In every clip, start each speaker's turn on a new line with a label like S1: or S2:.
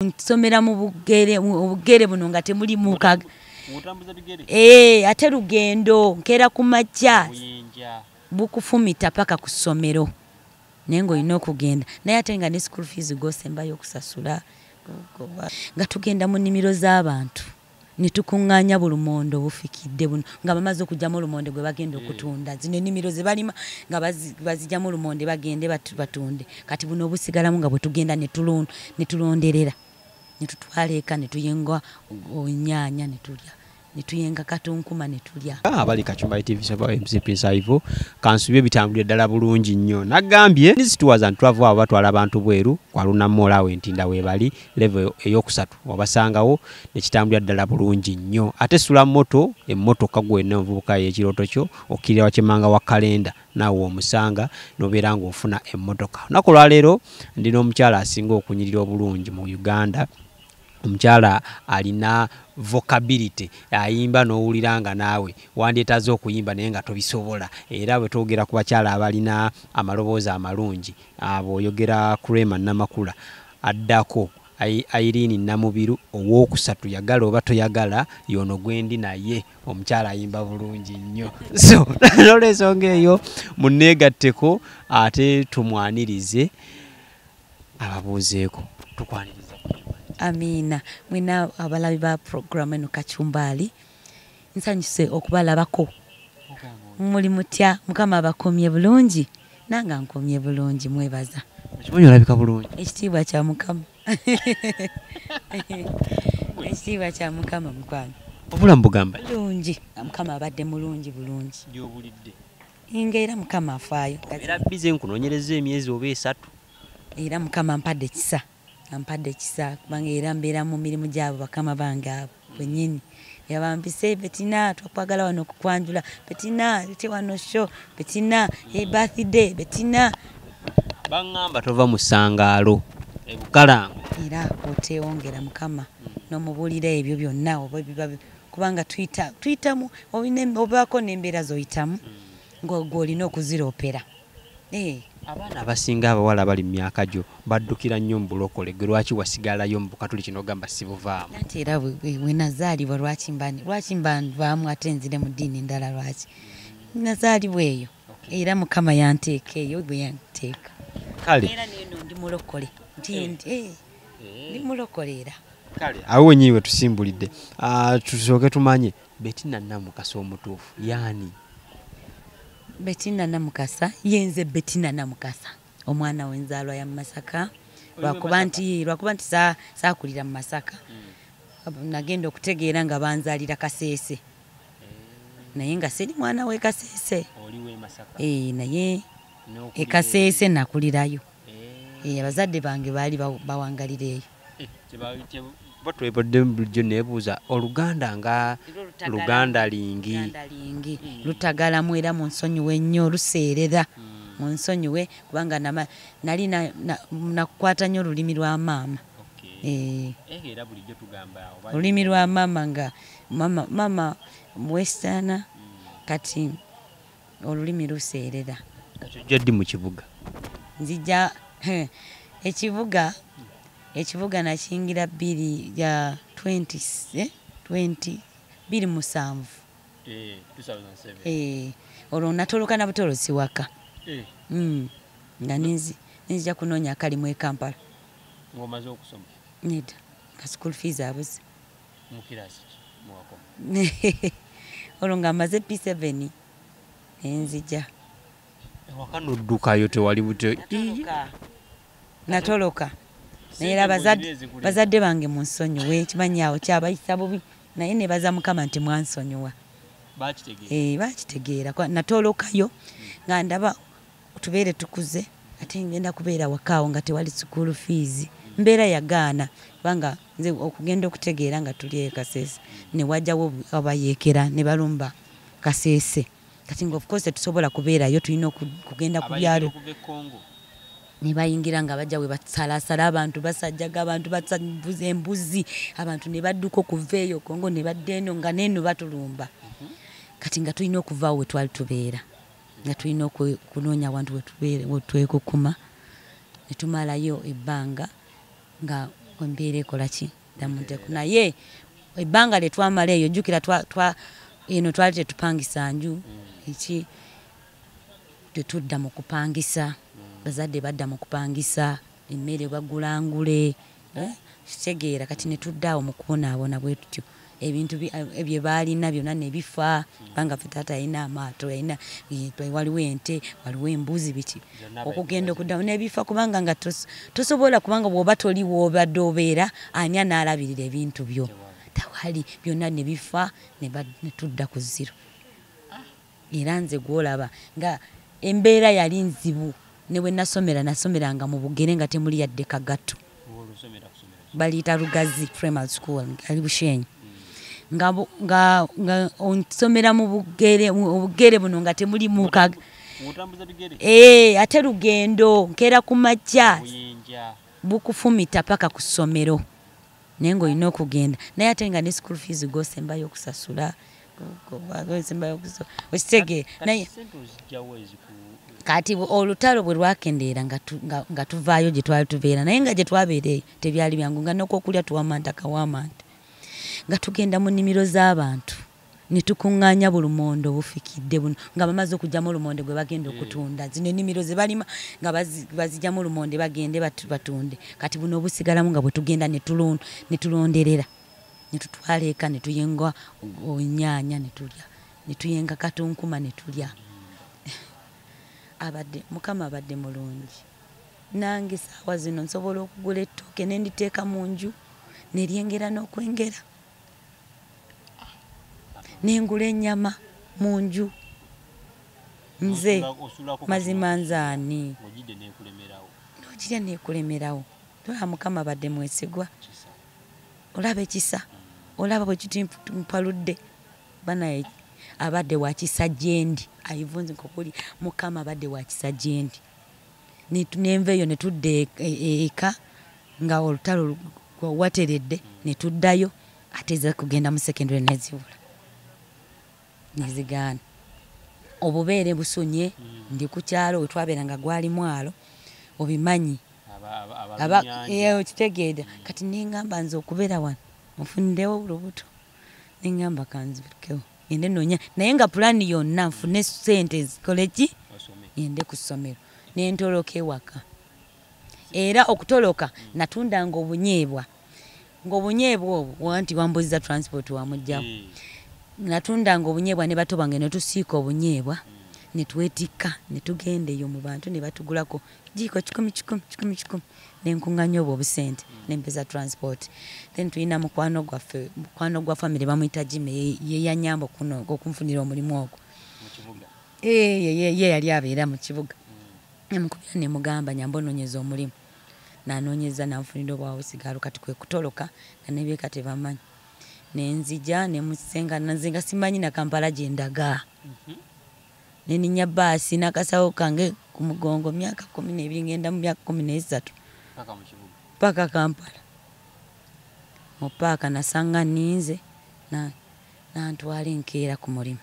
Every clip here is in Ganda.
S1: Nsomera mu bugere buno nga temuli muka. Ate lugendo nkeera ku makya bukufumita paka ku ssomero naye ng'olina okugenda, naye ate nga ne school fees gosembayo okusasula. Nga tugenda mu nnimiro z'abantu ne tukuŋŋaanya bulumonde obufikidde buno nga bamaze okuggyamu olumonde gwe bagenda okutunda. Zino ennimiro ze balima nga bazigyamu olumonde bagende batunde. Kati buno obusigalamu nga bwe tugenda ne tulonderera ne tutwala eka ne tuyenga ennyaanya ne tulya, ne tuyenga katunkuma ne tulya.
S2: Abali Kachumbali TV saba MCP Saivo kansubye bitambulire ddala bulungi nnyo. Nagambye Tours and Travel abo batwala abantu bweru kwa Lunamola awo Entinda weebali level eyokusatu wabasangawo ne kitambulira ddala bulungi nnyo. Ate sula moto emmotoka gwenna omuvubuka y'ekirooto kyo okkirira wakimanga wa kalenda naawe omusanga n'obeera ng'ofuna emmotoka. Olunaku olwaleero ndi n'omukyala asinga okunyirira obulungi mu Uganda. Omukyala alina vocability, ayimba n'owulira nga naawe wandyetaaze okuyimba naye nga tobisobola. Era bwe twogera ku bakyala abalina amaloboozi amalungi abo oyogera ku Rema Namakula, addako Irene Namubiru owookusatu, yagala oba toyagala y'ono gwendi naye omukyala ayimba bulungi nnyo. So n'olwensonga eyo munneegatteko ate tumwanirize ababuuzeeko. Tukwanirize.
S1: Amina. Mwena abalabi ba program eno Kachumbali, nsanyuse okubalabako. Muli mutya? Mukama abakomye bulungi, nange nkomye bulungi, mwebaza.
S2: Okimanyi olabika bulungi.
S1: Ekitiibwa kya Mukama. Ekitiibwa kya Mukama mukwano.
S2: Obulamu bugamba
S1: bulungi, Mukama abadde mulungi bulungi.
S2: Gy'obulidde.
S1: Nga era Mukama afaayo.
S2: Era bize nkunoonyereza emyezi oba esatu.
S1: Era Mukama ampadde ekisa. Ampadde ekisa kubanga era mbeera mu mirimu gyabo bakama bange abo bennyini. Yabampise Betina twakwagala wano okukwanjula, Betina lete wano show, Betina birthday, Betina.
S2: Baŋŋamba tova mu ssangaalo e Bukalango.
S1: Era oteewongera Mukama n'omubuulira ebyo byonna oba biba kubanga tuyitamu obaako n'embeera z'oyitamu ng'olina okuziroopera.
S2: Abaana abasinga abawala bali mu myaka gyo baddukira nnyo mu bulokole, gwe lwaki wasigalayo mu bukatuliki n'ogamba sibuvaamu?
S1: Anti era bwe nazaalibwa lwaki mba nvaamu ate nzire mu ddiini endala lwaki? Nazaalibwa eyo era Mukama yanteeka eyo bwe yanteeka.
S2: Kale
S1: era neno ndi mulokole nti ndi mulokole era.
S2: Kale awo wennyini we tusimbulidde, tusooke tumanye Betina Namukasa omutuufu yaani?
S1: Betina Namukasa yenze Betina Namukasa omwana w'enzaalwa ya Masaka. Lwakuba nti saakulira mu Masaka, nagenda okutegeera nga banzaalira Kasese, naye nga siri mwana w'e Kasese. Naye e Kasese nakulirayo. Abazadde bange baali bawangalira eyo.
S2: Batwebadde bulijjo neebuuza oluganda nga luganda lingi
S1: lutagalamu era munsonyiwe nnyo, luseerera munsonyiwe kubanga nali nakukwata nnyo olulimi lwa maama. Olulimi lwa maama nga maama western, kati olulimi luseerera.
S2: Kati ojja ddi mu kibuga?
S1: Nzija ekibuga nakiyingira 2027. Olwo natoloka na butolosi waka. Nga nzija kunoonya akalimu e Kampala.
S2: Ng'omaze okusoma?
S1: Nedda, nga school fees abuze.
S2: Mu kiraasi ki mwakoma?
S1: Olwo nga mmaze P7 nenzija.
S2: Ewaka n'oddukayo tewali bute?
S1: Natoloka. Naye era bazadde bange munsonyiwe, kimanyi awo kyabayisa bubi, naye nebaza Mukama nti mwansonyiwa. Bakitegeera. Natolokayo nga ndaba tubeere tukuze ate ngenda kubeera wakaawo nga tewali school fees. Mbeera yagaana kubanga nze okugenda okutegeera nga tuli e Kasese ne wajjawo abayeekera ne balumba Kasese. Kati nga of course tetusobola kubeerayo, tulina okugenda ku byalo. Ne bayingira nga bajja we basalasala abantu, basajjaga abantu, basabuza embuzi, abantu ne badduka okuva eyo Kongo ne badda eno nga n'eno batulumba. Kati nga tulina okuvaawo we twali tubeera, nga tulina okunoonya awantu we tubeera we twekukuma, ne tumalayo ebbanga nga Embeera ekola ki damuteku. Naye ebbanga lye twamala eyo, jjukira eno twali tetupangisa nju, eki tetudda mu kupangisa, bazadde badda mu kupangisa, emmere bagulangule, kitegeera. Kati ne tudda awo mu kubonaabona bwe tutyo, ebintu bye baalina byonna ne bifa, kubanga ffe taata yalina amaato, yalina waliwo ente, waliwo embuzi, biki, okugenda okuddamu n'ebifa, kubanga nga tosobola, kubanga bw'oba toli w'obadde obeera, ani anaalabirira ebintu byo? Tawali. Byonna ne bifa, ne tudda ku zero. Era nze gw'olaba nga embeera yali nzibu, ne bwe nasomera, nasomeranga mu bugere nga temuli yadde kagatto. Baliyita Lugazi Primary School, ali Bushenyi. Nga onsomera mu bugere, obugere buno nga temuli muka. Ate lugendo nkeera ku makya bukufumita paka ku ssomero, naye ng'olina okugenda, naye ate nga ne school fees g'osembayo okusasula, okitegeera. Naye kati olutalo bwe lwakendeera nga tuvaayo gye twali tubeera, naye nga gye twabeera eyo tebyali byangu, nga n'okwokulya tuwamanta kawamanta, nga tugenda mu nnimiro z'abantu ne tukuŋŋaanya bulumonde obufikidde buno, nga bamaze okuggyamu olumonde gwe bagenda okutunda. Zino ennimiro ze balima nga bazigyamu olumonde bagende batunde. Kati buno obusigalamu nga bwe tugenda ne tulonderera, ne tutwala eka, ne tuyenga ennyaanya ne tulya, ne tuyenga katunkuma ne tulya. Abadde Mukama abadde mulungi. Nange saawa zino nsobola okugula ettooke ne nditeeka mu nju ne lyengera n'okwengera, nengula ennyama mu nju. Nze mazima nzaani nogirya nekulemerawo. Tolaba Mukama abadde mwesigwa, olaba ekisa, olaba bwe kitimpaludde banaye, abadde wa kisa gyendi. Ayivunze nkokuli Mukama abadde wa kisa gyendi. Nenva eyo ne tudda eka nga olutalo wateredde, ne tuddayo ate za kugenda mu secondary nezibula nezigaana. Obubeere busunye, ndi ku kyalo we twabeeranga gwali mwalo, obimanyi okitegeera. Kati nengamba nze okubeera wano nfunirewo olubuto, nengamba kanzirukewo ngende noonya, naye nga pulaani yonna nfune ssente zikole ki, ngende ku ssomero, nentoloka ewaka. Era okutoloka natundanga obunyeebwa, ng'obunyeebwa obwo anti wambuziza transport wamugjawo. Natundanga obunyeebwa ne bato bange ne tusiika obunyeebwa ne twetikka ne tugenda eyo mu bantu ne batugulako jiiko 100 100 100 100, ne nkuŋŋaanya obwo obusente ne mpeza transport. Then tulina mukwano gwaffe, mukwano gwa family bamuyita Jimmy, ye yannyamba okunfunira omulimu ogwo. Ye yali abeera mu kibuga. Nemukubira ne mugamba nyamba onoonyeza omulimu, nanoonyeza nanfunira obwawusigalo. Kati kwe kutoloka nga nebyeka tebamanyi, nenzija nemusenga nze nga simanyi na Kampala gye ndaga. Neninya baasi n'akasawo kange ku mugongo, myaka 12 ngenda mu myaka 13 paka Kampala. Mu paaka nasanga nninze nantwala enkeera ku mulimu,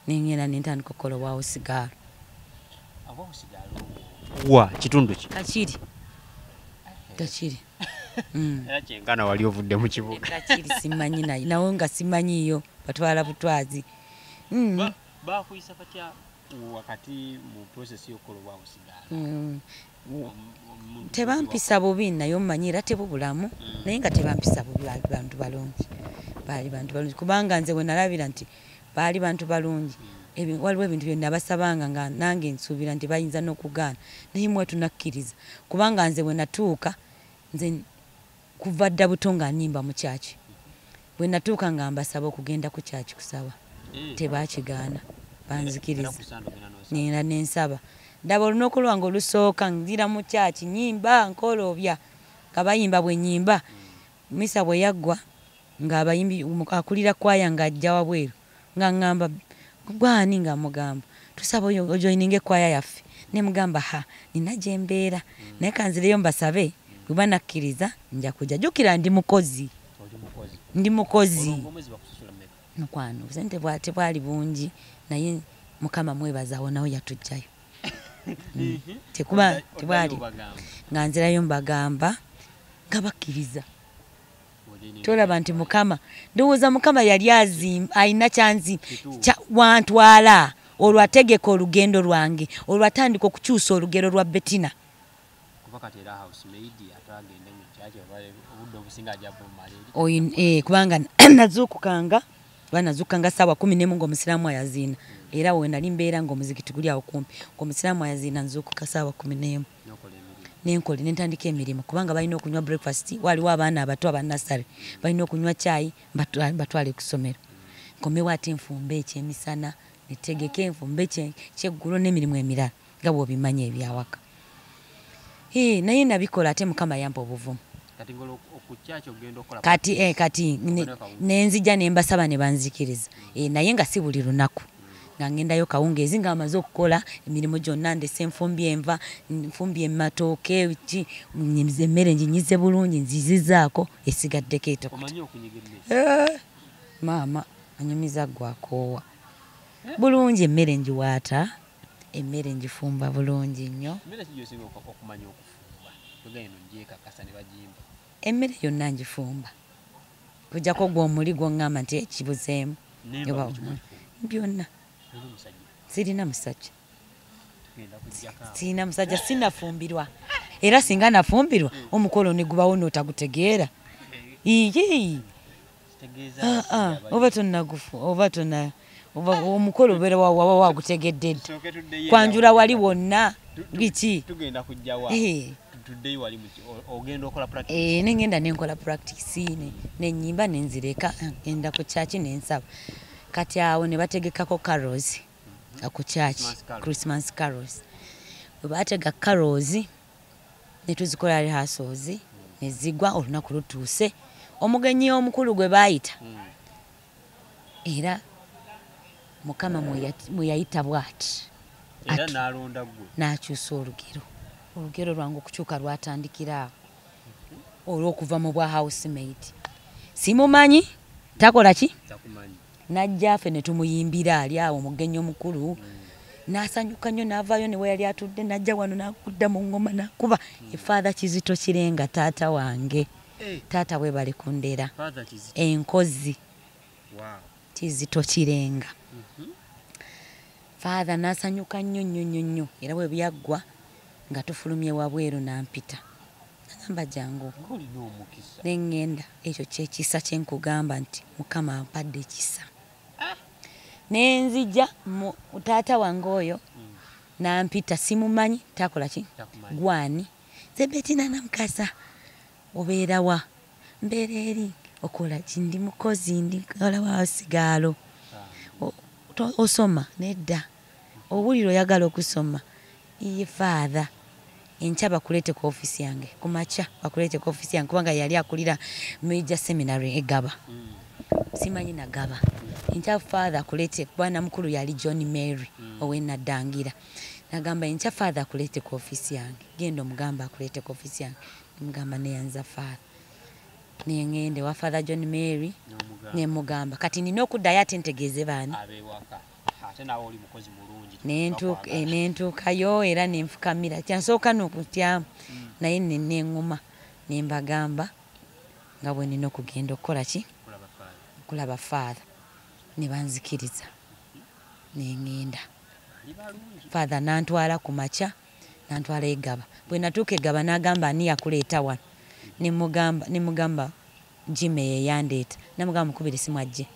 S1: nengenda nentandika okukola obwawusigaalo.
S2: Wa kitundu ki?
S1: Kakiri. Kakiri.
S2: Era kyenkana wali ovudde mu kibuga.
S1: Kakiri simanyi naye, nawo nga simanyiiyo, batwala butwazi.
S2: Bakuyisa batya wakati mu process y'okukola obwawusigaalo?
S1: Tebampisa bubi, naye omanyi era tebubulamu, naye nga tebampisa bubi, baali bantu balungi. Baali bantu balungi kubanga nze bwe nalabira nti baali bantu balungi. Waliwo ebintu bye nabasabanga nga nange nsuubira nti bayinza n'okugaana, naye mwe tunakkiriza, kubanga nze bwe natuuka, nze kuva dda buto nga nnyimba mu kyaki. Bwe natuuka nga mbasaba okugenda ku kyaki kusaba, tebakigaana, banzikiriza. Nera nensaba. Ndaba olunaku lwange olusooka nzira mu kyaki nnyimba nkoloobya, nga bayimba bwe nnyimba. Misa bwe yaggwa ng'abayimbi akulira kwaya ng'ajja wabweru, nga ŋŋamba gwani, nga mugamba tusaba ojoininge kwaya yaffe. Ne mugamba ha, nina gye mbeera, naye kanzireyo mbasabe, bwe banakkiriza nja kujja. Jjukira ndi mukozi, ndi mukozi. Mukwano obusente tebwali bungi, naye Mukama mwebaza awo nawo yatuggyayo. Tekuba tebwali nga nzirayo mbagamba nga bakkiriza. Tolaba nti Mukama, ndowooza Mukama yali azimba, alina kyanzi wantwala, olwo ategeka olugendo lwange, olwo atandika okukyusa olugero lwa Bettina. Kubanga nazuukukanga, banazuukanga ssaawa 11 ng'omusiraamu ayaziina. Era we nali mbeera ng'omuzikiti guli awo kumpi, ng'omusiraamu ayaziina nzuukuka ssaawa 11. Nenkole nentandika emirimu kubanga balina okunywa breakfast, waliwo abaana abato aba nursery balina okunywa chai, batwale ku ssomero. Nkomewo ate nfumbe ekyemisana, netegeke nfumbe ekyeggulo n'emirimu emirala nga bw'obimanyi ebyawaka. Naye nabikola ate Mukama yampa obuvumu. Kati kati nenzija ne mbasaba ne banzikiriza. Naye nga si buli lunaku. Nga ngendayo kawungeezi nga amaze okukola emirimu gyonna, ndese nfumbye enva, nfumbye amatooke, ki emmere nginyize bulungi, nzizizaako esigaddeko etokota. Maama anyumiza gwakoowa bulungi, emmere ngiwaata, emmere ngifumba bulungi nnyo. Emmere yonna ngifumba, kujjako gw'omuli gw'oŋŋamba nti ekibuzeemu byonna. Sirina musajja, sirina musajja, sinafumbirwa. Era singa nafumbirwa omukolo ne gubawo n'otagutegeera. Ii oba tonnagufu, oba tonna, omukolo obeera waba wagutegedde dda, kwanjula wali wonna biki.
S2: Tugenda kujjawa tuddeyo wali ogenda okola practice.
S1: Nengenda nenkola practice nenyimba nenzireka, ngenda ku church nensaba. Kati awo ne bategekako carols ku church, Christmas carols. Bwe batega carols ne tuzikola rehearsals ne zigwa, olunaku lutuuse omugenyi omukulu gwe baayita. Era Mukama mwe yayita bw'ati,
S2: era n'alonda ggwe,
S1: n'akyusa olugero. Olugero lwange okukyuka lwatandikira awo, olw'okuva mu bwa housemaid. Simumanyi, takola ki? Najja ffe ne tumuyimbira ali awo omugenyi omukulu, n'asanyuka nnyo n'avaayo ne we yali atudde, n'ajja wano n'akudda mu ngoma n'akuba. Father Kizito Kirenga taata wange, taata weebale kundera, enkozi Kizito Kirenga. Father n'asanyuka nnyo nnyo nnyo nnyo, era bwe byaggwa nga tufulumye wabweru n'ampita, nagamba jangu, ne ŋŋenda. Ekyo kyekisa kye nkugamba nti Mukama ampadde ekisa. Ne nzija taata wange oyo n'ampita, simumanyi, takola ki? Gwani? Nze Bettina Namukasa. Obeera wa? Mbeera eri. Okola ki? Ndi mukozi, ndi kola wa sigaalo. Osoma? Nedda. Owulira oyagala okusoma? Iye Father, enkya bakuleete ku ofiisi yange, ku makya bakuleete ku ofiisi yange, kubanga yali akulira major seminary egaba. Simanyi nagaba. Enkya Father akuleete, bwana mukulu yali John Mary ow'e Naddangira. Nagamba enkya Father akuleete ku ofiisi yange, genda omugamba akuleete ku ofiisi yange. Nemugamba neyanza Father. Nengenda ewa Father John Mary nemugamba kati nina okuddayo ate ntegeeze baani. Nentuukayo era nenfukamira, kyansooka n'okutyamu naye neŋŋuma ne mbagamba nga bwe nina okugenda okukola ki, okulaba Father, ne banzikiriza neŋŋenda. Father n'antwala ku makya, n'antwala egaba. Bwe natuuka egaba n'agamba ani yakuleeta wano? Nemugamba Jimmy ye yandeeta. Namugamba mukubire essimu ajje.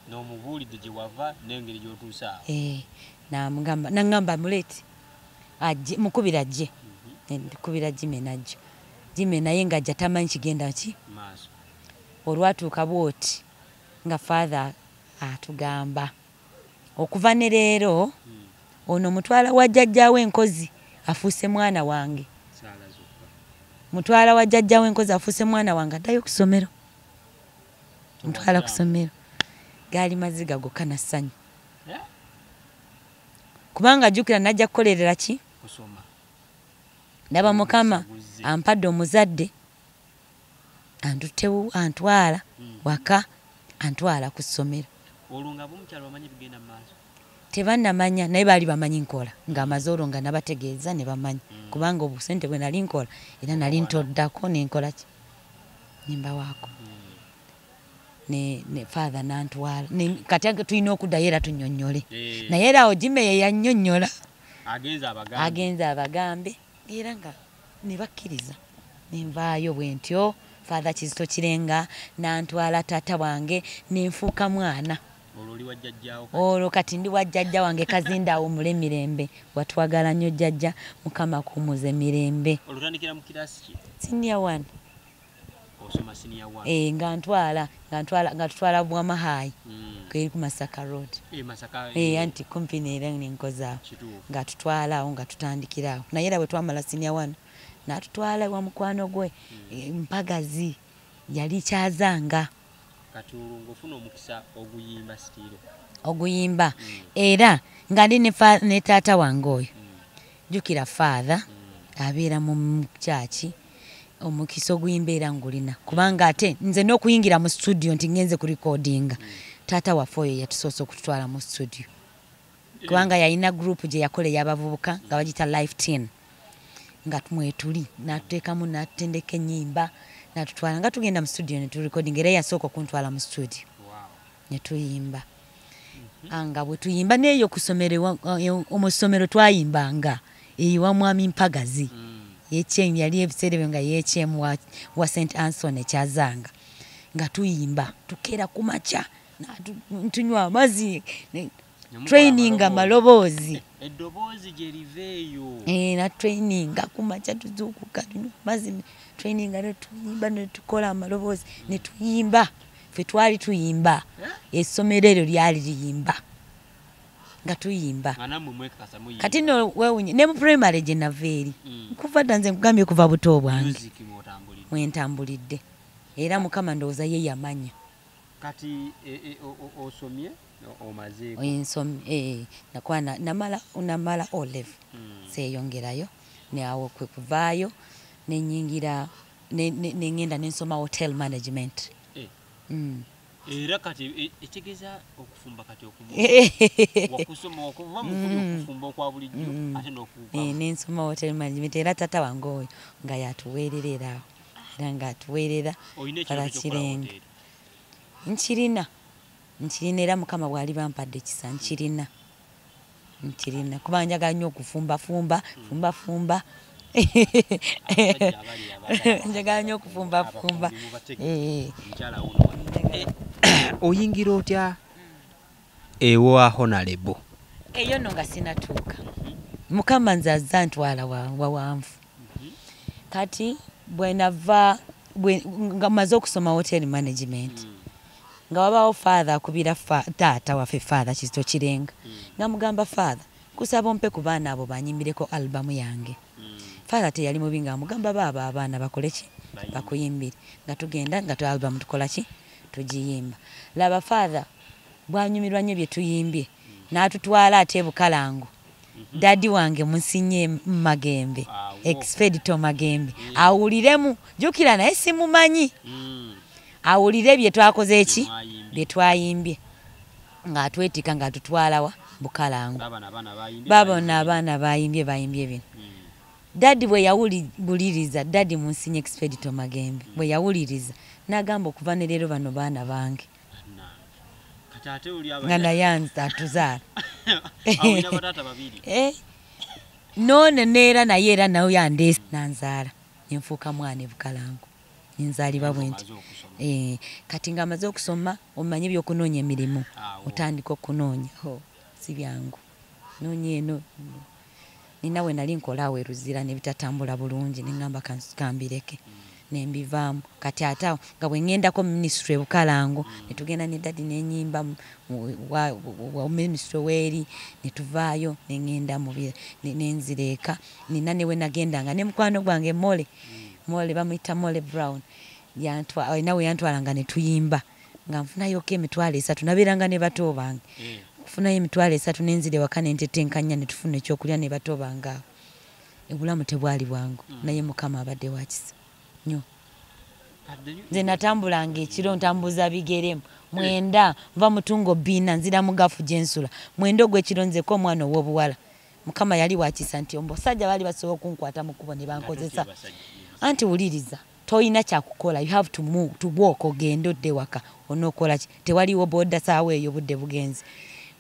S2: N'omubuulidde gye wava n'engeri gy'otuuse awo.
S1: Namugamba, naŋŋamba muleete ajje, mukubire ajje. Nkubira Jimmy n'ajja. Jimmy naye ng'ajja tamanyi kigenda ki. Olwatuuka bw'oti nga Father atugamba okuva ne leero ono mutwala wa jjajjaawe enkozi afuuse mwana wange. Mutwala wa jjajjaawe enkozi afuuse mwana wange, addayo ku ssomero. Mutwala ku ssomero. Gaali maziga gokka na ssanyu. Kubanga jjukira najja kukolerera ki? Ndaba Mukama ampadde omuzadde antuttewo, antwala waka, antwala ku ssomero.
S2: Olwo nga ab'omukyalo bamanyi bigenda mu maaso?
S1: Tebannamanya, naye baali bamanyi nkola ng'amaze olwo nga nabategeeza ne bamanya, kubanga obusente bwe nali nkola era nali ntoddako nenkola ki, Nimbawaako. Ne father nantwala. Kati tulina okuddayo era tunnyonnyole. Naye era awo Jimmy ye yannyonnyola. Agenza abagambe. Era nga ne bakkiriza. Nenvaayo bwe ntyo. Father Kizito Kirenga nantwala taata wange nenfuuka mwana. Olwo kati ndi wa jjajja wange Kazinda awo mule mirembe. Watwagala nnyo jjajja, Mukama akumuze mirembe.
S2: Olutandikira mu kirasi ki?
S1: Senior 1.
S2: Osoma senior 1.
S1: Nga tutwala Bwamahai. Kwe ku Masaka Road.
S2: Masaka.
S1: Anti kumpi era nenkoza. Nga tutwala awo nga tutandikira awo. Naye era bwe twamala senior 1 n'atutwala wa mukwano gwe Mpagazi yali kyazanga.
S2: Kati olwo ng'ofuna omukisa oguyimba sitiiro.
S1: Oguyimba. Era nga ndi ne taata wange oyo. Jjukira father abeera mu kyaki omukisa oguyimba era ngulina. Kubanga ate nze n'okuyingira mu studio nti ngenze ku recordinga. Taata waffe oyo yatusoose okututwala mu studio. Kubanga yalina group gye yakola ey'abavubuka nga bagiyita Life Teen. Nga mwetuli n'atuteekamu n'atutendeka ennyimba n'atutwala nga tugenda mu studio ne turecording era yasooka okuntwala mu studio. Ne tuyimba. Nga bwe tuyimba n'eyo ku ssomero mu ssomero twayimbanga ewa Mwami Mpagazi. Yekyem yali ebiseera ebyo nga yekyem wa St Anson ekyazanga. Nga tuyimba tukeera ku makya tunywa amazzi training amaloboozi.
S2: Eddoboozi gye liva eyo.
S1: Na training ku makya tuzuukuka tunywa amazzi training ne tuyimba ne tukola amaloboozi ne tuyimba. Ffe twali tuyimba. Essomero eryo lyali liyimba. Nga tuyimba. Kati nno weewuunye ne mu primary gye nava eri. Kuva dda nze nkugambye kuva buto bwange. Mwentambulidde. Era Mukama ndowooza ye yamanya.
S2: Kati osomye omazeeko?
S1: Nsomye namala O level. Seeyongerayo ne awo kwe kuvaayo ne nnyingira ne ngenda ne nsoma hotel management.
S2: Era kati ekitegeeza okufumba kati wakusoma okuva mu okufumba okwa bulijjo ate n'okuva.
S1: Ne nsoma hotel management era taata wange oyo nga yatuweerera era awo. Era ng'atuweerera.
S2: Olina ekirooto ky'okukola hoteeri?
S1: Nkirina. Nkirina era Mukama bw'aliba ampadde ekisa nkirina. Nkirina kuba njagala nnyo okufumbafumba, fumbafumba. Njagala nnyo okufumbafumba.
S2: Oyingira otya ewa Honorable?
S1: Eyo nno nga sinatuuka. Mukama nze azze antwala wawanvu. Kati bwe nava nga mmaze okusoma hotel management. Nga wabaawo father akubira taata waffe Father Kizito Kirenga. Nga mugamba father kusaba ompe ku baana abo banyimbireko albamu yange. Father teyali mubi nga amugamba baaba abaana bakole ki? Bakuyimbire. Nga tugenda nga albamu tukola ki? Tugiyimba. Laba father bw'anyumirwa nnyo bye tuyimbye n'atutwala ate e Bukalango. Daddy wange Munsinye Magembe, Expedito Magembe, awuliremu jjukira naye simumanyi. Awulire bye twakoze eki? Bye twayimbye. Ng'atwetika ng'atutwala wa Bukalango. Babona abaana bayimbye bayimbye bino. Daddy bwe yawuliriza, Daddy Munsinye Expedito Magembe bwe yawuliriza n'agamba okuva ne leero bano baana bange. Nga naye atuzaala. None neera naye era naye yandeese nanzaala nenfuuka mwana e Bukalango. Nzaalibwa bwe nti. Kati nga amaze okusoma omanyi ebyokunoonya emirimu otandika okunoonya. Si byangu. Noonya eno nina we nali nkola awo e Luzira ne bitatambula bulungi ne ŋŋamba kambireke. Ne mbivaamu. Kati ate awo nga bwe ŋŋendako ministry e Bukalango ne tugenda ne daddy ne nnyimba wa ministry weeri ne tuvaayo ne ŋŋenda mu ne nzira eka. Nina ne we nagendanga ne mukwano gwange Mole. Mole bamuyita Mole Brown. Nawe yantwalanga ne tuyimba. Nga nfunayoko 30,000 nabeeranga ne bato bange. Nfunayo 30,000 ne nzira ewaka ne ntetenkanya ne tufuna ekyokulya ne bato bange awo. Obulamu tebwali bwangu naye Mukama abadde wa kisa nnyo. Nze natambulanga ekiro ntambuza bigere 9 nva Mutungo Bbiina nzira mu gafu gye nsula 9 ogw'ekiro nzeko omwana ow'obuwala. Mukama yali wa kisa nti omusajja baali basobola okunkwata mu kkubo ne bankozesa. Anti wuliriza Toyina kyakukola, you have to move, to walk, ogende odde waka. Onookola ki? Tewaliwo boda saawa eyo, budde bugenze,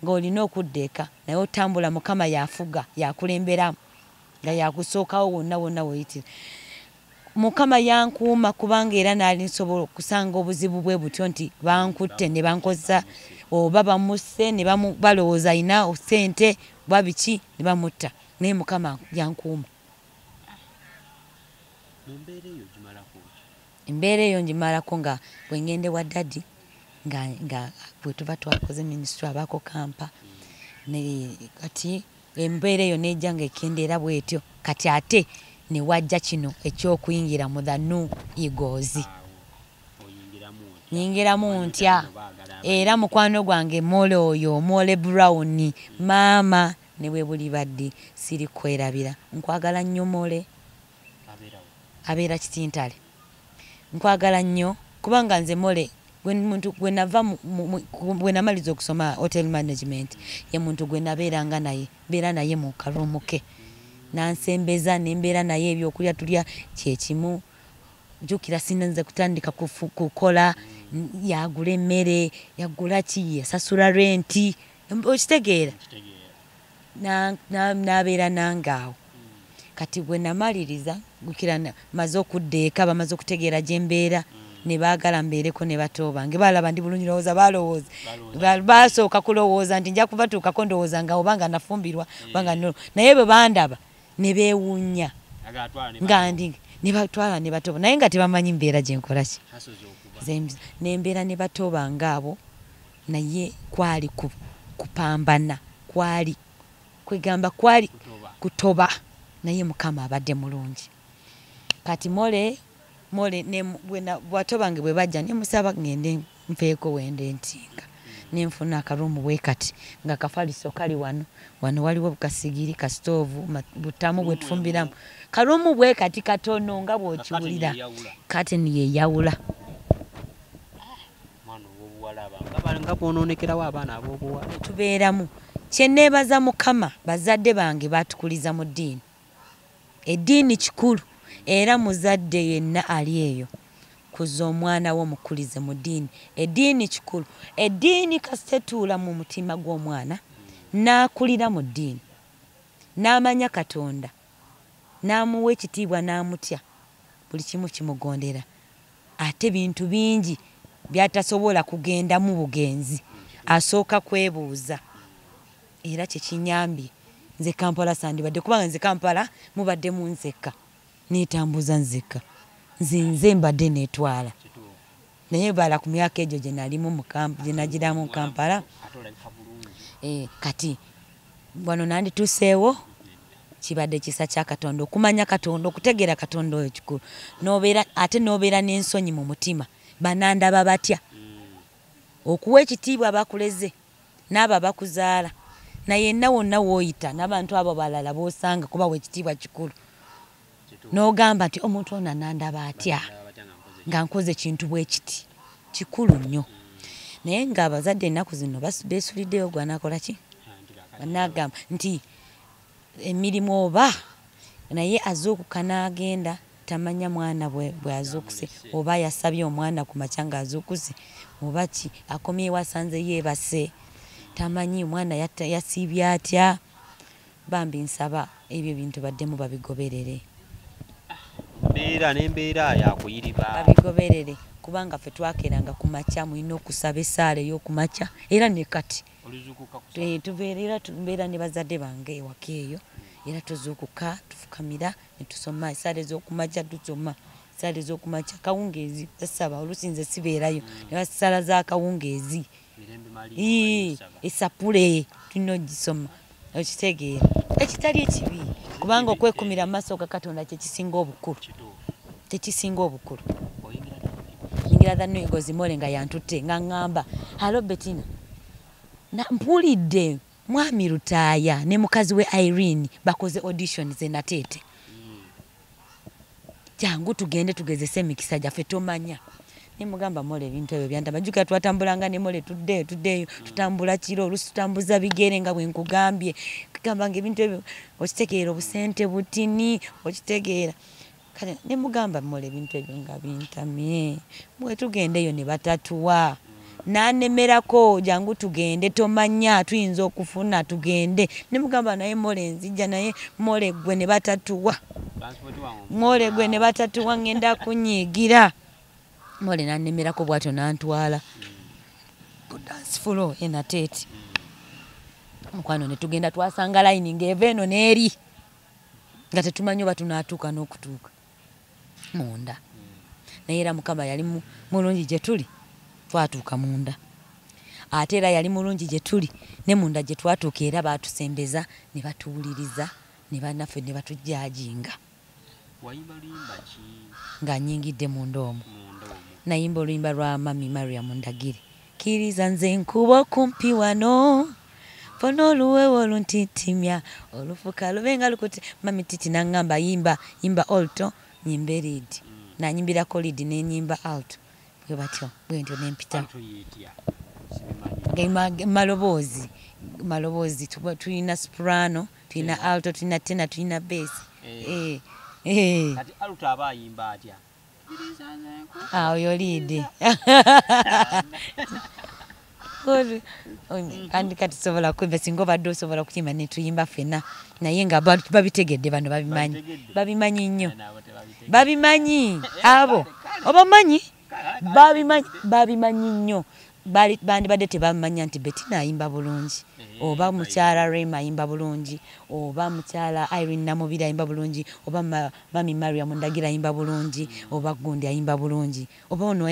S1: ng'olina okudda eka, naye otambula. Mukama yafuga, yakulemberamu, nga yakusookawo wonna wonna weyitira. Mukama yankuuma, kubanga era naali nsobola okusanga obuzibu bwe butyo nti bankutte ne bankozesa, oba bamusse ne balowooza alina sente oba biki ne bamutta, naye Mukama yankuuma. Embeera eyo ngimalako nga bwe ngende wa daddy, nga bwe tuba twakoze ministry abaako kampa. Kati embeera eyo nejja nga ekendeera bwetyo. Kati ate ne wajja kino ekyokuyingira mu the New Eagles. Nyingiramu ntya? Era mukwano gwange Mole oyo, Mole Brown, maama, ne bwe buli baddi siri kwerabira. Nkwagala nnyo Mole. Abeera Kitintale. Nkwagala nnyo, kubanga nze Mole muntu gwe nava bwe namaliza okusoma hotel management, ye muntu gwe nabeeranga naye, mbeera naye mu karumu ke, nansembeza nembeera naye, ebyokulya tulya kyekimu. Jjukira sinanze kutandika kukola, yagula emmere, yagula ki, yasasula renti, okitegeera, nabeera nange awo. Kati bwe namaliriza, gukira maze okudda eka, bamaze okutegeera gye mbeera, ne baagala mbeereko ne bato bange. Balaba ndi bulungi, lowooza balowooza, basooka kulowooza nti nja kubatuukako, ndowooza nga obanga nafumbirwa obanga no, naye bwe bandaba ne beewuunya nga ndi ne batwala ne bato, naye nga tebamanyi mbeera gye nkola ki nembeera ne bato bange abo. Naye kwali kupambana, kwali kwegamba kwali kutoba, naye Mukama abadde mulungi. Kati Mole ne bato bange bwe bajja ne musaba ngende nfeeko wende ntinga, nenfuna akarumu bwe kati nga kafaliso kali wano wano, waliwo bukasigiri, kasitoovu, butamu bwe tufumbiramu, karumu bwe kati katono nga bw'okiwulira, kateni yeyawula. Tubeeramu. Kye neebaza Mukama, bazadde bange baatukuliza mu ddiini. Eddiini kikulu, era muzadde yenna ali eyo, kuza omwana wo mukulize mu ddiini. Eddiini kikulu. Eddiini kasita etuula mu mutima gw'omwana, n'akulira mu ddiini, n'amanya Katonda, n'amuwa ekitiibwa, n'amutya, buli kimu kimugondera. Ate bintu bingi byatasobola kugendamu bugenzi, asooka kwebuuza. Era kyekinyambye nze Kampala sandibadde, kubanga nze Kampala mubadde mu nzekka, neetambuza nzekka, nze mbadde neetwala, naye bala ku myaka egyo gye nalimu gye nagiramu mu Kampala. Kati wano nandituuseewo, kibadde kisa kya Katonda, okumanya Katonda, okutegeera Katonda oyo kikulu. Ate n'obeera n'ensonyi mu mutima, banandaba batya, okuwa ekitiibwa abakuleze n'abo abakuzaala, naye yenna wonna w'oyita n'abantu abo balala b'osanga, kubawa ekitiibwa kikulu. N'ogamba nti omuntu ono anandaba atya nga nkoze kintu bwe kiti, kikulu nnyo. Naye ng'abazadde ennaku zino beesuliddeyo, gw'anaakola ki, banagamba nti emirimu oba, naye azuukuka n'agenda, tamanya mwana bwe azuukuse, oba yasabye omwana ku makya ng'azuukuse oba ki, akomyewo asanze yeebase, tamanyi omwana yasiibye atya. Bambi nsaba ebyo bintu baddemu babigoberere.
S2: Mbeera n'embeera yakuyiriba,
S1: babigoberere, kubanga ffe twakeeranga ku makya, mulina okusaba essaala ey'okumakya, era ne kati tubeera mbeera ne bazadde bange ewaka eyo, era tuzuukuka tufukamira ne tusoma essaala ez'okumakya, tusoma essaala ez'okumakya kawungeezi, zasaba oluusi nze sibeerayo, ne basaala za kawungeezi esapule tulina ogisoma, okitegeera, ekitali ekibi, kubanga okwekumira mu maaso ga Katonda kyekisinga obukulu, tekisinga obukulu. Nyingira the New Eagles, Mole nga yantutte nga ŋŋamba, halo Bettina, mpulidde mwami Lutaaya ne mukazi we Irene bakoze audition ze Nateete, jangu tugende tugezese emikisa gyaffe, tomanya. Nemugamba Mole ebintu ebyo byantama, jjukira twatambulanga ne Mole, tuddeeyo tuddeeyo, tutambula kiro, oluusi tutambuza bigere nga bwe nkugambye, kugamba nga ebintu ebyo okitegeera, obusente butini, okitegeera. Kale ne mugamba mmola ebintu ebyo nga bintamye, bwe tugenda eyo ne batatuwa. Nanemerako jangu tugende, tomanya tuyinza okufuna tugende. Ne mugamba naye mmole nzijja, naye mmole gwe ne batatuwa. Mmole gwe ne batatuwa ngenda kunyiigira. Mmole nanemerako bw'atyo n'antwala ku dance floor e Nateete. Mukwano ne tugenda twasanga layini ng'eva eno n'eri, nga tetumanyi oba tunaatuuka n'okutuuka munda. Naye era Mukama yali mulungi gye tuli, twatuuka munda. Ate era yali mulungi gye tuli, ne munda gye twatuuka era baatusembeza ne batuwuliriza ne bannaffe ne batujjaajinga.
S2: Wayimba luyimba ki?
S1: Nga nnyingidde munda omwo. Nayimba oluyimba lwa Mami Mariam Ndagire. Kkiriza nze nkuba okumpi wano, fona oluwewo oluntitimya, olufuka lube nga lukuti. Mami Titi n'aŋŋamba yimba, yimba alto, nyimbe lead. Nanyimbirako lead ne nyimba alto. Bwe batyo, bwe ntyo ne mpita. Maloboozi, maloboozi, tulina soprano, tulina alto, tulina tenor, tulina bass.
S2: Kati alto aba ayimba atya?
S1: Oyo lead. Kandi kati sobola kwimba, singa obadde osobola kuyimba ne tuyimba ffenna, naye nga babitegedde bano babimanyi. Babimanyi nnyo. Babimanyi abo. Obamanyi? Babimanyi nnyo. Bandibadde tebamanya nti Bettina ayimba bulungi, oba mukyala Rema ayimba bulungi, oba mukyala Irene Namubiri ayimba bulungi, oba Mami Mariam Ndagire ayimba bulungi, oba gundi ayimba bulungi, oba ono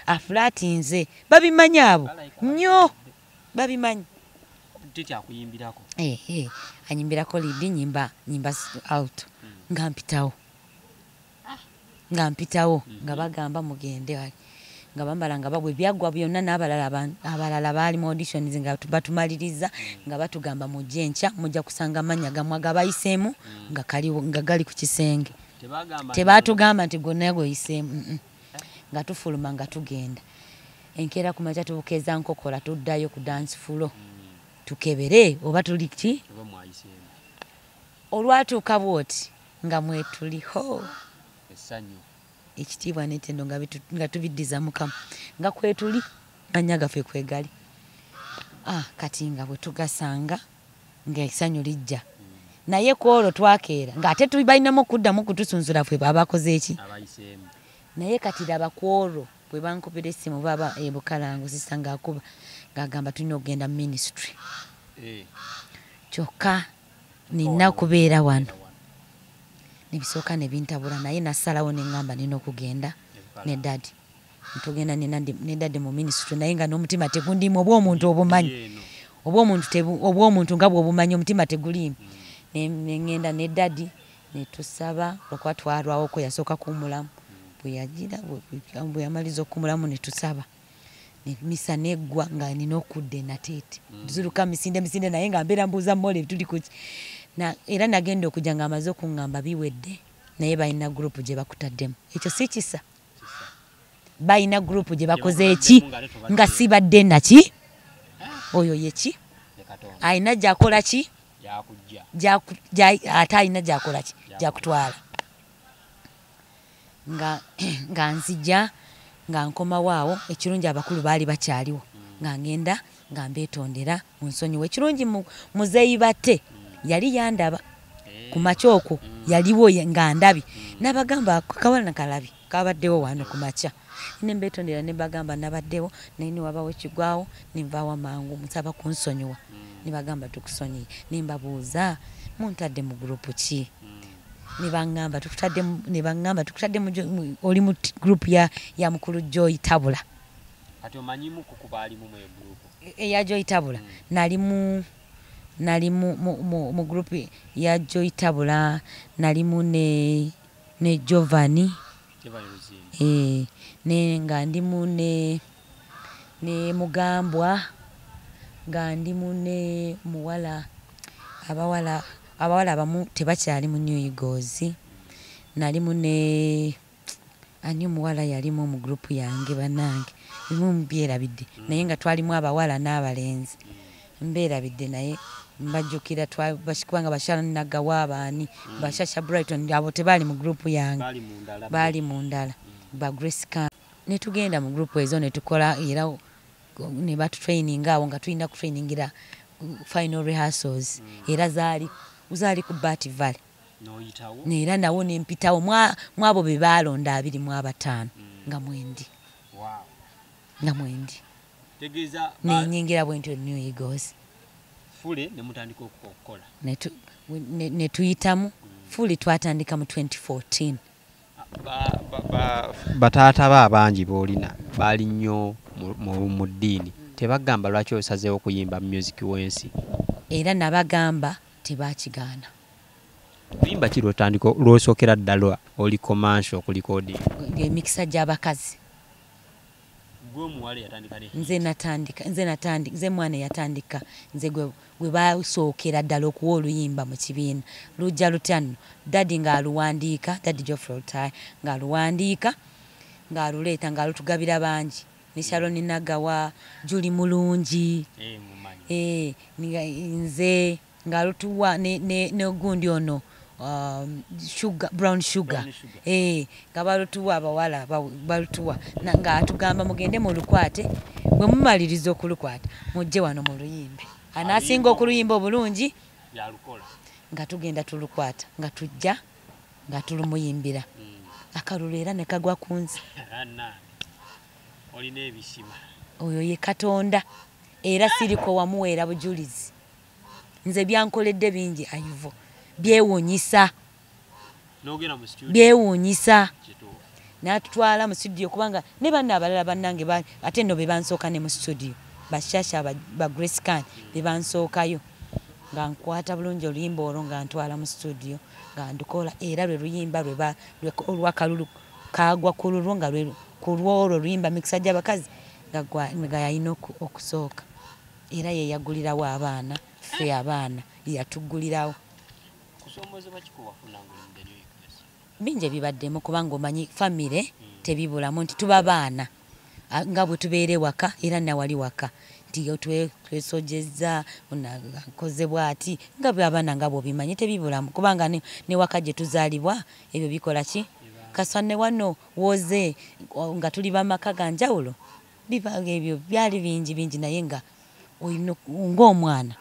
S1: afulatinze. Babimanyi abo nnyo, babimanyi.
S2: Titi akuyimbirako?
S1: Anyimbirako lead, nyimba alto, nga mpitawo. Nga mpitawo, nga bagamba mugende wali. Nga bambala nga babwe byaggwa byonna n'abalala baali mu auditions nga batumaliriza, nga batugamba mujje enkya mujja kusanga amannya gammwe agabayiseemu nga gali ku kisenge. Tebaatugamba nti gonna goyiseemu. Nga tufuluma nga tugenda. Enkeera ku makya tubukeeza nkokola tuddayo ku dance floor tukebere oba tuli ki? Olwatuuka bw'oti nga mwetuliho.
S2: Essanyu.
S1: Ekitiibwa n'ettendo nga tubiddiza Mukama, nga kwetuli mannya gaffe kwegali. Kati nga bwe tugasanga ng'essanyu lijja. Naye ku olwo twakeera ng'ate balinamu okuddamu okutusunsula ffe abakoze eki? Naye kati laba ku olwo bwe bankubira essimu baba e Bukalango, sista ng'akuba ng'agamba tulina okugenda mu ministry. Kyokka nina kubeera wano. Nebisooka ne bintabula, naye nasalawo ne ŋŋamba nina okugenda ne daddy. Ntugenda ne daddy mu ministry, naye nga n'omutima tegundiimu, oba omuntu obumanyi. Oba omuntu nga bw'obumanyi omutima teguliimu. Ne ŋŋenda ne daddy ne tusaba, olwokuba twalwawoko yasooka kuwummulamu. Bwe yagira, bwe yamaliza okuwummulamu ne tusaba. Misa neggwa nga nina okudda e Nateete. Nziruka misinde misinde naye nga mbeera mbuuza mmole tuli ku ki. Era nagenda okujja ng'amaze okuŋŋamba biwedde, naye balina group gye bakutaddemu. Ekyo si kisa. Balina group gye bakoze eki nga sibadde naki? Oyo ye ki? Alina gy'akola ki? Ate alina gy'akola ki? Gy'akutwala. Nga nzija nga nkomawo awo, ekirungi abakulu baali bakyaliwo. Nga ngenda nga mbeetondera mu nsonyiwa. Ekirungi muzeeyi Batte yali yandaba ku makya okwo, yaliwo nga ndabye. N'abagamba akawala kalabi kabaddewo wano ku makya. Ne mbeetondera ne mbagamba nabaddewo, naye ne wabawo ekigwawo ne nvaawo mangu, nsaba kunsonyiwa. Ne bagamba tukusonyiye. Ne mbabuuza muntadde mu group ki? Ne baŋŋamba tukutadde mu oli mu group ya mukulu Joy Tabula.
S2: Kati omanyimu ku baalimu mu group?
S1: Eya Joy Tabula. Nali mu group ya Joy Tabula, nalimu ne Giovanni. Ne nga ndimu ne Mugambwa, nga ndimu ne muwala, abawala abamu tebakyali mu New Eagles. Nalimu ne ani omuwala yalimu mu group yange bannange, ebimu mbyerabidde, naye nga twalimu abawala n'abalenzi, mbeerabidde naye Mbajjukira kubanga Basharon Nagawa abaani Bashasha Brighton abo tebaali mu group yange, baali mu ndala ba Grace Khan. Ne tugenda mu group ezo ne tukola era ne batutraininga awo nga tulina kutrainingira final rehearsals. Era zaali ku Bat Valley era nawo ne mpitawo mwabo be baalonda 25 nga mwendi. Nga mwendi nenyingira bwentyo New Eagles
S2: fule ne mutandika okukola
S1: ne tuyitamu fuli. Twatandika mu 2014.
S2: Bataata ba abangi boolina baali nnyo mu ddiini, tebagamba lwaki osazeewo okuyimba music w'ensi?
S1: Era nabagamba tebakigaana.
S2: Luyimba ki lwotandika lwosookera ddala oli commercial okulikodinga?
S1: Emikisa gy'abakazi. Nze natandika, nze mwana yatandika, nze gwe basookera ddala okuwa oluyimba mu kibiina. Lujja lutya nno, daddy ng'aluwandiika, Daddy Geoffrey Lutaaya ng'aluwandiika, ng'aluleeta ng'alutugabira bangi. Ne Sharon Nagawa, Juli Mulungi, nze ng'alutuwa n'ogundi ono sugar, brown sugar, nga balutuwa abawala balutuwa ng'atugamba mugende mulukwate, bwe mumaliriza okulukwata mujje wano mu luyimbe, anaasinga okuluyimba obulungi nga tugenda tulukwata, nga tujja nga tulumuyimbira. Akalulu era ne kagwa ku nze. Oyo ye Katonda, era siriko wamuweera bujulizi. Nze byankoledde bingi Ayivo, byewuunyisa, byewuunyisa. N'atutwala mu studio kubanga ne banna abalala bannange ate nno be bansooka ne mu studio, Bashasha ba Grace Khan be bansookayo, nga nkwata bulungi oluyimba olwo nga ntwala mu studio nga ndukola. Era lwe luyimba olwakalulu kagwa ku lulwo nga ku lwolwo luyimba mikisa gy'abakazi nga yalina okusooka. Era ye yagulirawo abaana, ffe abaana yatugulirawo. Bingi ebibaddemu kubanga omanyi famire tebibulamu nti tuba baana nga bwe tubeera ewaka era nawali waka nti twesojezza nkoze bw'ati nga bwe abaana nga bw'obimanyi tebibulamu kubanga ne waka gye tuzaalibwa ebyo bikola ki kasa ne wano woze nga tuli bamaka ga njawulo biba ebyo byali bingi bingi naye nga ng'omwana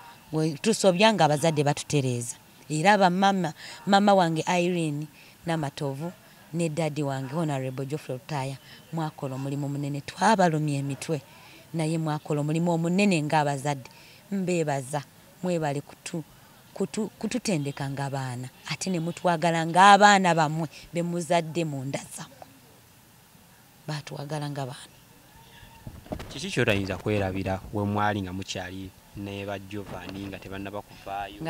S1: tusobya nga abazadde batutereeza. Era ba mama wange Irene Namatovu ne daddy wange Honorable Geoffrey Lutaaya mwakola omulimu munene, twabalumya emitwe naye mwakola omulimu omunene ng'abazadde. Mbeebaza mwebale kututendeka ng'abaana ate ne mutwagala ng'abaana bammwe be muzadde mu nda zammwe, baatwagala ng'abaana.
S2: Kiki ky'otayinza kwerabira we mwali nga mukyali ne ba Giovanni nga tebannaba kuvaayo?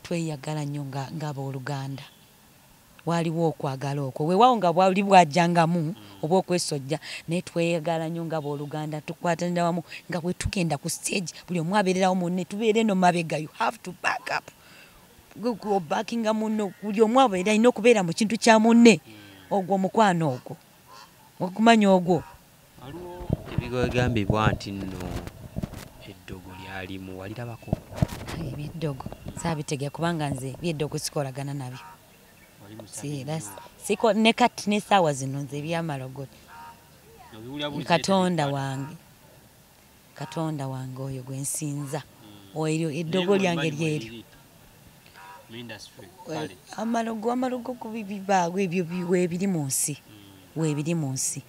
S1: Tweyagala nnyo ng'abooluganda, waliwo okwagala okwo weewaawo nga bwali bwajjangamu oba okwesojja, naye tweyagala nnyo ng'abooluganda, tukwatanira wamu nga bwe tugenda ku stage buli omu abeererawo munne, tubeere eno mabega, you have to back up, obackinga munno, buli omu abeera alina okubeera mu kintu kya munne. Ogwo omukwano ogwo okumanya ogwo.
S2: Waliwo ebigambibwa nti nno eddogo lyalimu, walirabako?
S1: Ebyeddogo saabitegera kubanga nze byeddogo sikolagana nabyo. Ne kati n'essaawa zino nze ebyamalogo Katonda wange oyo gwe nsinza, eryo eddogo lyange lyeryo. Amalogo bibaawo ebyo weebiri mu nsi, weebiri mu nsi,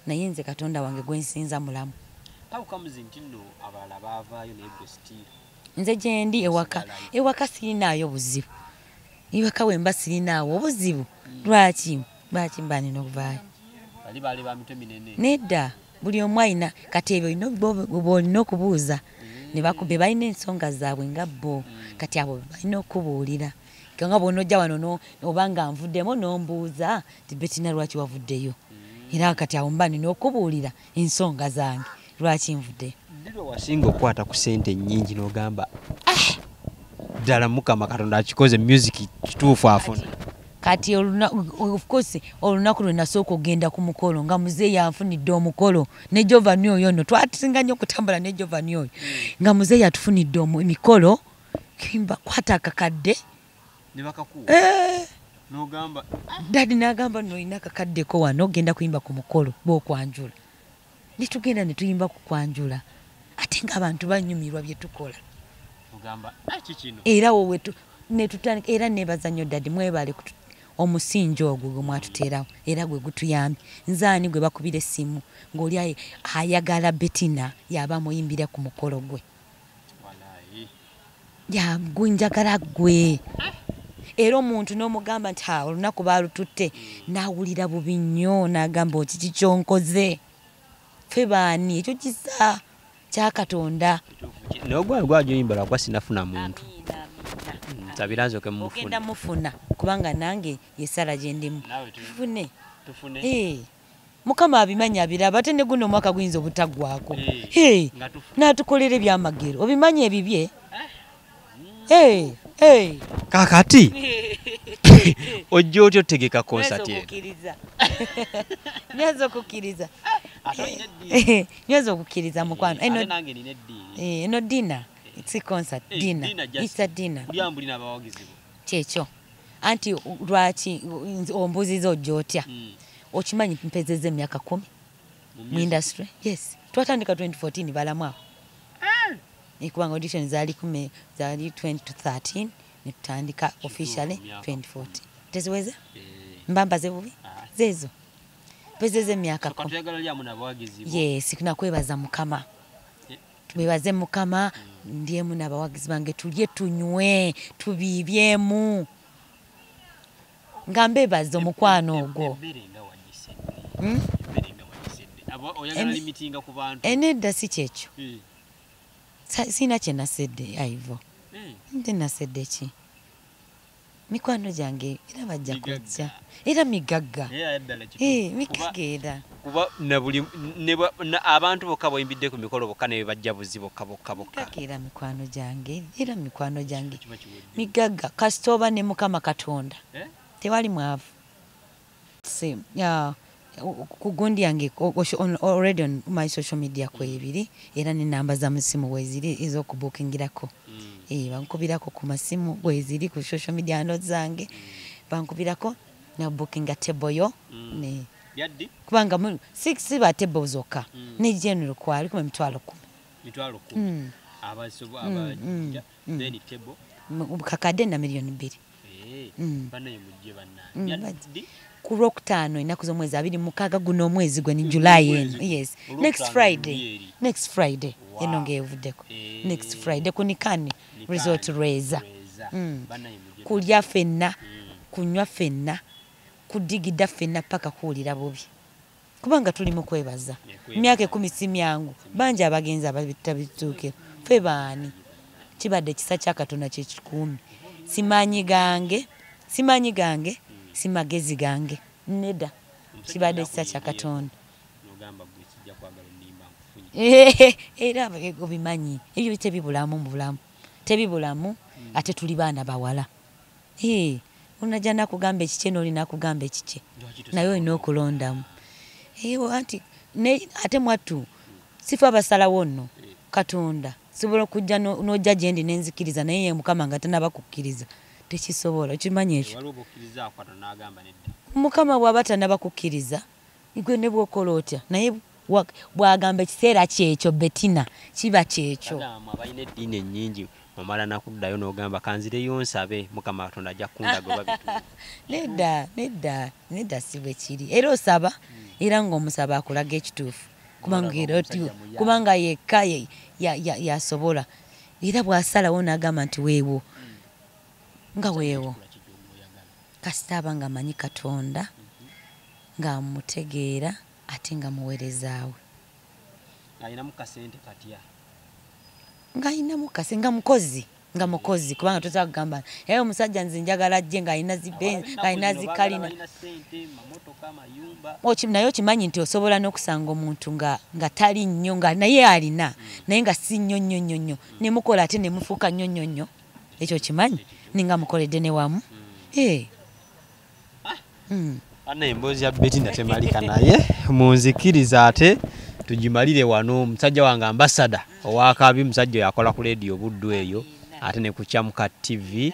S1: naye nze Katonda wange gwe nsinza mulamu. Nze gye ndi ewaka sirinaayo buzibu, ewaka we mba sirinaawo obuzibu. Lwaki mba nina okuvaayo? Nedda, buli omu alina kati ebyo bw'olina okubuuza ne be balina ensonga zaabwe nga bo, kati abo balina okubuulira. Nga bw'onojja wano oba nga nvuddemu n'ombuuza nti Bettina lwaki wavuddeyo, era kati awo mba nina okubuulira ensonga zange lwaki nvuddeyo.
S2: Ddi lwe wasinga okukwata ku ssente ennyingi n'ogamba ddala Mukama Katonda akikoze, music kituufu afuna?
S1: Kati of course olunaku lwe nasooka okugenda ku mukolo nga muzeeyi anfunidde omukolo ne Jovani oyo nno twatusinga nnyo okutambula ne Jovani oyo nga muzeeyi atufunidde emikolo kimba kwata akakadde
S2: ne bakakuwa n'ogamba
S1: dadi n'agamba nno olina akakaddeko wano ogenda kuyimba ku mukolo bw'okwanjula ne tugenda ne tuyimba ku kwanjula ate ng'abantu banyumirwa bye tukola
S2: ogamba kikino
S1: era wowe ne tutandika era neebaza nnyo dadi mwebale omusingi ogwo gwe mwatuteerawo era gwe gutuyambye. Nze ani gwe bakubira essimu ng'oli ayagala Bettina yaba amuyimbira ku mukolo gwe gwe njagala gwe era omuntu n'omugamba nti olunaku baalututte n'awulira bubi nnyo n'agamba okiki kyonkoze ffe baani ekyo kisa kya Katonda.
S2: N'ogwa gwajoyimba lwakuba sinafuna muntu nsabira nzooke mufune.
S1: Ogenda mufuna kubanga nange yesala gye ndimu tufune. Mukama abimanyi abiraba ate ne guno omwaka guyinza obutaggwako n'atukolera ebyamagero obimanyi ebibye.
S2: Kakati ojja otya otegeka concert eno?
S1: Nyweza okukkiriza. Nyweza okukkiriza mukwano. Eno dinner. It's a concert dinner. It's a dinner. Kyekyo. Anti lwaki ombuziza ojja otya? Okimanyi mpezezza emyaka 10 mu industry? Yes. Twatandika 2014 balamu awo. Kubanga audition zaali 2013 ne tutandika officially 2014. Teziweza? Mbambaze bubi? Zeezo. Mpezezza emyaka 10. Yes, nakwebaza Mukama. Twebaze Mukama ndiemu n'abawagizi bange tulye tunywe tubiibyemu nga mbebaza omukwano ogwo. Enedda si kyekyo. Sina kye nasedde Aivo. Nte nasedde ki? Mikwano gyange era bajja kujja era migagga. Migagga era.
S2: Kuba na buli abantu bokka boyimbidde ku mikolo bokka ne bajja buzi bokka bokka bokka.
S1: Era mikwano gyange era mikwano gyange migagga kasita oba ne Mukama Katonda tewali mwavu. Ku gundi yange already on my social media kwebiri era ne namba za musimu weziri ez'okubookingirako. Bankubirako ku masimu weziri ku social media handles zange bankubirako na bookinga table yo ne kubanga 6 ba table zokka ne general kwali ku 10,000.
S2: 10,000 abasobo abajja then table
S1: kakadde na 2 million.
S2: Banaye mujje banna.
S1: Ku Lwokutaano ennaku z'omwezi 26 guno omwezi gwe ni July eno. Yes. Next Friday. Next Friday. Eno ng'evuddeko. Next Friday ku Nikani Resort Reza. Kulya ffenna, kunywa ffenna, kudigida ffenna paka kuwulira bubi. Kubanga tuli mu kwebaza. Emyaka 10 si myangu. Bangi abagenzi abatabituukira. Ffe baani? Kibadde kisa kya Katonda kye kikuumi. Simanyi gange, simanyi gange, si magezi gange. Nedda. Kibadde kisa kya Katonda. Era obimanyi ebyo tebibulamu mu bulamu. Tebibulamu ate tuli baana bawala. Onajja nakugamba ekikye n'olina akugamba ekikye. Naye olina okulondamu. Anti ate mwattu sifa abasalawo nno Katonda. Sobola okujja n'ojja gye ndi n'enzikiriza naye ye Mukama nga tannaba kukkiriza. Tekisobola, okimanyi ekyo. Mukama bw'aba tannaba kukkiriza gwe ne bw'okola otya naye bw'agamba ekiseera kyekyo Bettina kiba kyekyo.
S2: Abalina eddiini ennyingi omala nakuddayo n'ogamba kanzireyo nsabe Mukama Katonda ajja kundaga oba bituufu.
S1: Nedda, nedda, nedda si bwe kiri. Era osaba era ng'omusaba akulaga ekituufu. Kubanga yekka yasobola. Era bw'asalawo n'agamba nti weewo nga weewo. Kasita aba ng'amanyi Katonda ng'amutegeera ate nga muweerezaawe.
S2: Alinamu kasente katya?
S1: Ng'alinamu kasente nga mukozi. Nga mukozi kubanga tosobola kugamba naye omusajja nze njagala ajje ng'alina zibenzi ng'alina zikalina. Naye okimanyi nti osobola n'okusanga omuntu nga tali nnyo nga naye alina naye nga si nnyo nnyo nnyo nnyo ne mukola ate ne mufuuka nnyo nnyo nnyo. Ekyo okimanyi ninga mukoledde ne wamu.
S2: Anna emboozi ya Betina temalika, naye munzikiriza ate tugimalire wano. Musajja wange ambasada owakabi, musajja yakola ku radio Buddu eyo ate ne ku Kyamuka TV.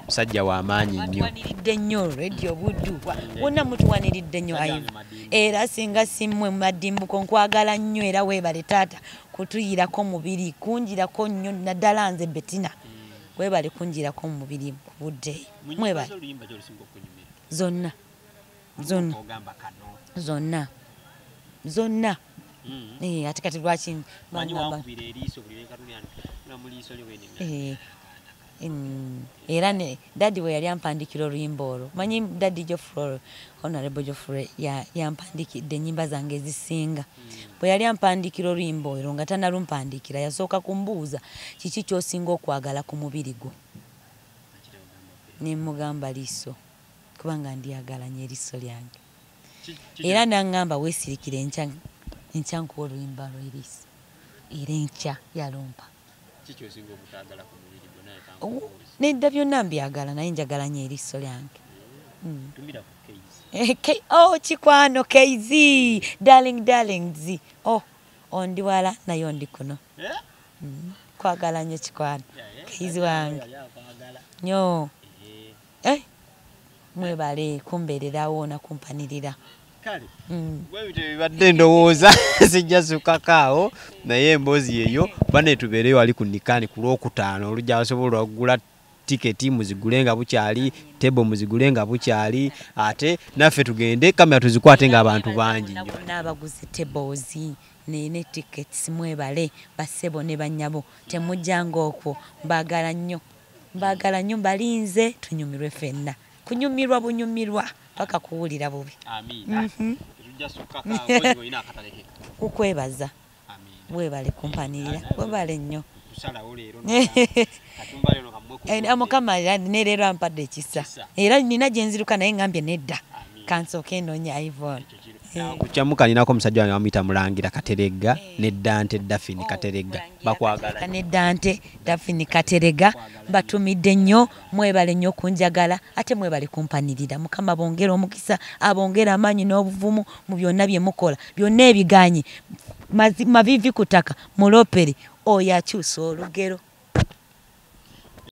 S2: Musajja wa maanyi nnyo.
S1: Mutuwaniridde nnyo Radio Buddu, wonna mutuwaniridde nnyo. Aiva era singa simmwe Madimbuko, nkwagala nnyo era weebale taata kutuyirako mubiri, kunjirako nnyo, naddala nze Betina. Weebale kunjirako mu mubiri ku budde eyo. Mwebale zonna zonna zonna zonna. Ate kati lwaki era ne daddy we yali ampandikira oluyimba olwo, manyi daddy Geoffrey, Honorable Geoffrey yampandikidde ennyimba zange ezisinga. Bwe yali ampandikira oluyimba olwo nga tannalumpandikira, yasooka kumbuuza kiki ky'osinga okwagala ku mubiri gwo, ne mugamba liiso, kubanga ndyagala nnyo eriiso lyange. Era n'aŋŋamba weesirikire enkya, enkya nkuwa oluyimba lw'eriiso, era enkya yalumpa. Nedda, byonna mbyagala, naye njagala nnyo eriiso lyange. Oh, kikwano KZ, darling, darlings, oh, ondi wala naye ondi kuno. Kwagala nnyo kikwano KZ wange nnyo. Mwebale kumbeererawo nakumpanirira.
S2: Bwebityo bibadde, ndowooza sijja sukakaawo, naye emboozi eyo bane tubeereyo wali ku Nikani ku Lwokutaano olujja. Basobola okugula tiketi muzigule nga bukyali, table muzigule nga bukyali, ate naffe tugende kamera tuzikwate ng'abantu bangi nnyo.
S1: Bonna abaguze tables ne tickets, mwebale bassebo ne bannyabo, temujjanga okwo. Mbaagala nnyo, mbaagala nnyo, mbalinze tunyumirwe ffenna, kunyumirwa bunyumirwa paka kuwulira bubi.
S2: Amiina. Tetujja sukkakaawo, olina akatalekeka.
S1: Kukwebaza.
S2: Amiina.
S1: Webale kumpanirira, webale nnyo.
S2: Kusalawo leero katumba leero kammwe.
S1: Mukama era ne leero ampadde ekisa, era nina gye nziruka naye ngambye nedda, kansooke nnoonya Ivon.
S2: Kukyamuka ninako omusajja wange bamuyita Mulangira Kateregga ne Dante Dafini Kateregga, bakwagala.
S1: Ne Dante Dafini Kateregga batumidde nnyo. Mwebale nnyo okunjagala, ate mwebale kumpanirira. Mukama bongere omukisa, abongere amaanyi n'obuvumu mu byonna bye mukola, byonna ebiganye mavivi ku ttaka mulopere oyo akyusa olugero.